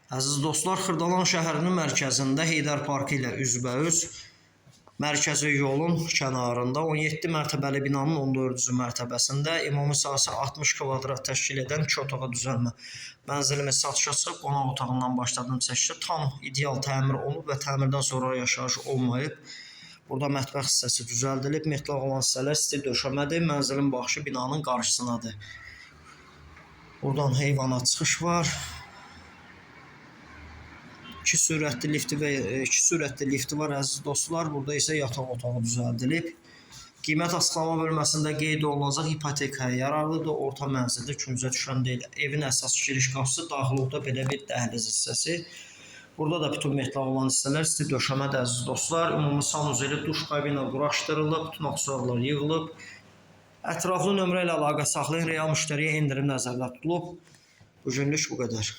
Əziz dostlar, Xırdalan şəhərinin mərkəzində Heydər Parkı ilə üzbəüz mərkəzi yolun kənarında 17 mərtəbəli binanın 14-cü mərtəbəsində ümumi sahəsi 60 kvadrat təşkil edən iki otağa düzəlmə mənzilimiz satışa çıxıb. Qonaq otağından başladım çəkişə. Tam ideal təmir olunub və təmirdən sonra yaşayış olmayıb. Burada mətbəx hissəsi düzəldilib, metlaq olan hissələr stil döşəmədir. Mənzilin baxışı binanın qarşısınadır. Buradan heyvana çıxış var. İki sürətli lifti və iki sürətli lifti var, əziz dostlar. Burada isə yataq otağı düzəldilib. Qiymət açıqlama bölməsində qeyd olunacaq, ipotekaya yararlıdır, orta mənzildir, küncə düşən deyil. Evin əsas giriş qapısı daxil belə bir dəhliz hissəsi. Burada da bütün metlaq olan hissələr stil döşəmədir, əziz dostlar. Ümumi sanuzeli, duş kabina quraşdırılıb, bütün aksesuarlar yığılıb. Ətraflı nömrə ilə əlaqə saxlayın. Real müştəriyə endirim nəzərdə tutulub. Bu günlük bu qədər.